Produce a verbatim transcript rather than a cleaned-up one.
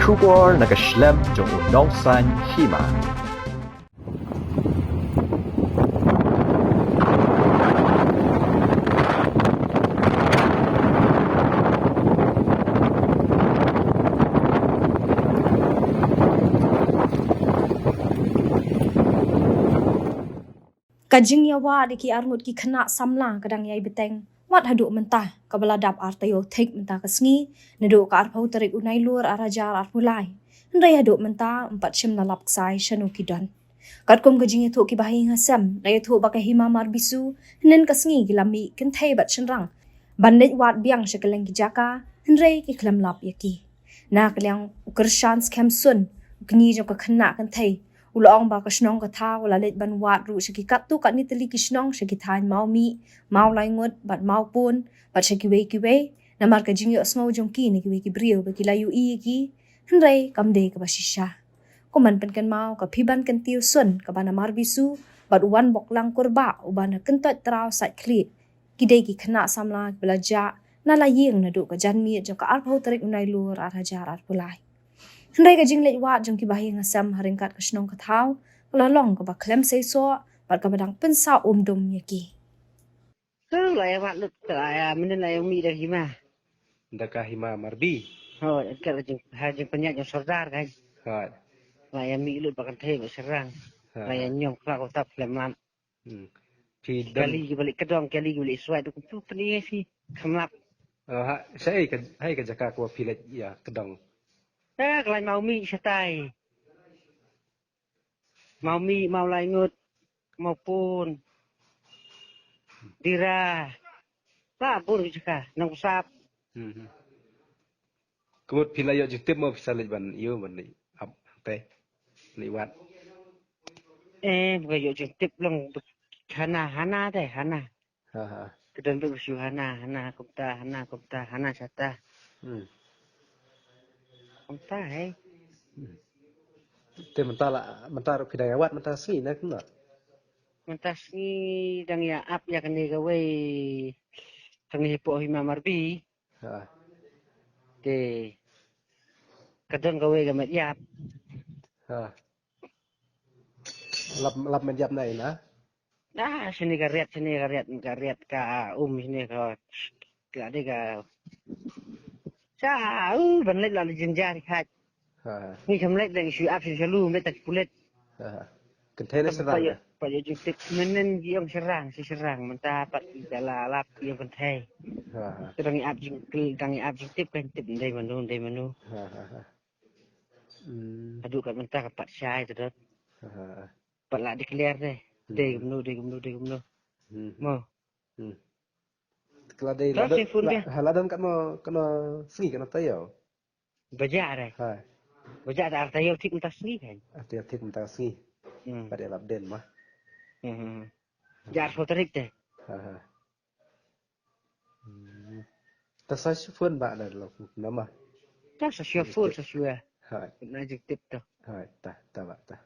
Khubor na ka shlem jong u nongsan hima. Ka jingïawad ïa ki arngut ki khynnah samla ka dang ïai bteng wat haduh mynta, kaba la dap artaïew thik mynta ka sngi, naduh ka arphew tarik u Nailur arhajar arphew lai. Hynrei haduh mynta ym pat shym la lap ksai shano ki don. Katkum ka jingïathuh ki bahaïing hasem, la ïathuh ba ka Hima Marbisu hynnin ka sngi ki la mih kynthei bad shynrang ban leit wad biang sha kylleng ki jaka, hynrei ki khlem lap ïa ki. Na ka liang u Kyrshan Skhem Sun, u kñi jong ka khynnah kynthei, u la ong ba ka shnong ka thaw u la leit ban wad ruh sha ki katto katne tylli ki shnong, sha ki thaiñ Mawmih, Mawlaingut bad Mawpun bad sha kiwei kiwei, namar ka jingïohsngew jong ki na kiwei ki briew ba ki la ïohi ïa ki, hynrei kam dei kaba shisha. Kum ban pynkynmaw, ka Phiban Kyntiew Sun kaba na Marbisu bad u Wanboklang Kurbah uba na Kyntoit Traw Saitkhlieh, ki dei ki khynnah samla kiba la jah na la ïing naduh ka janmiet jong ka arphew tarik u Nailur arhajar arphew lai. Hynrei ka jingleit wad jong ki bahaïing hasem ha ryngkat ka shnong ka thaw ka la long kaba khlem seisoh bad kaba dang pynsaw um dum ïa ki. Ka la ïa wad lut, ka la ïa mynnin la ïa mih da ka hima. Da ka hima Marbi. Hooid, ka la jing, ha jingpynïaid jong sordar ka. Hooid. La ïa mih lut bad kynthei bad shynrang. Ha, la ïa ha. Ñiom khlak u tap khlem lam. Hmm. Phi don kali ki ba leit kdong, kali ki ba leit suai, tu kumtu pyni phi khlem lap. Oh, ha, shaei ka, haei ka jaka kaba phi leit ïa kdong? Eh, ka lain Mawmih shatai. Mawmih, Mawlaingut, Mawpun, Dira. Ba bun ki jaka, Nongksap. Hmm, hmm. Ka mut phi la ïoh jingtip mo phi sa leit ban ïoh ban leit ap te leit wad? Eh, ba ïoh jingtip long hana, hana te, hana. Ha, ha. Ka don bad u shu hana, hana kumta, hana kumta, hana shata. Hmm. Kumta, hei. Hmm. Te mynta la, mynta ruh phi dang ïa wad mynta sngi ne kumno? Mynta sngi dang ïa ap ïa kane kawei. Kane hapoh Hima Marbi. Ha. Te ka don kawei ka met ïap. Ha. Lap, lap met ïap na ina? Ah, shane ka riat, shane ka riat, ka riat ka um, shane ka, ka de ka. Sa, uh, ban leit la le jinjar khat. Ha. Ngi kam leit dang shu ap shu salu, leit tak pulit. Ha. Kynthei ne shynrang? Pa ïoh jingtip, mynnin ki ong shynrang, shi shynrang, mynta pat ki la lap ki ong kynthei. Ha, ha. Te dang ïa ap jingkil, dang ïa ap jingtip kan tip ndei mano, ndei mano. Ha, ha, ha. Hmm. Haduh kat mynta ka pat shai te dot. Ha, ha, ha. Pat la declare te. Hmm. Dei kumno, dei kumno, dei kumno. Hmm. Mo. Hmm. Ka la dei la don, la, ha, la don katno, katno sngi, katno taïew? Ba jah re. Ha. Ba jah te ar taïew thik mynta sngi kan. Ar taïew thik mynta sngi. Hmm. Pat ïa lap den ma. Hmm, hmm, hmm. Jah arphew tarik te. Ha, ha. Hmm. Ta sa shu phone ba la lo nama. Ta sa shu phone sa shu. Ha. Na jingtip to. Ha, ta, ta ba ta.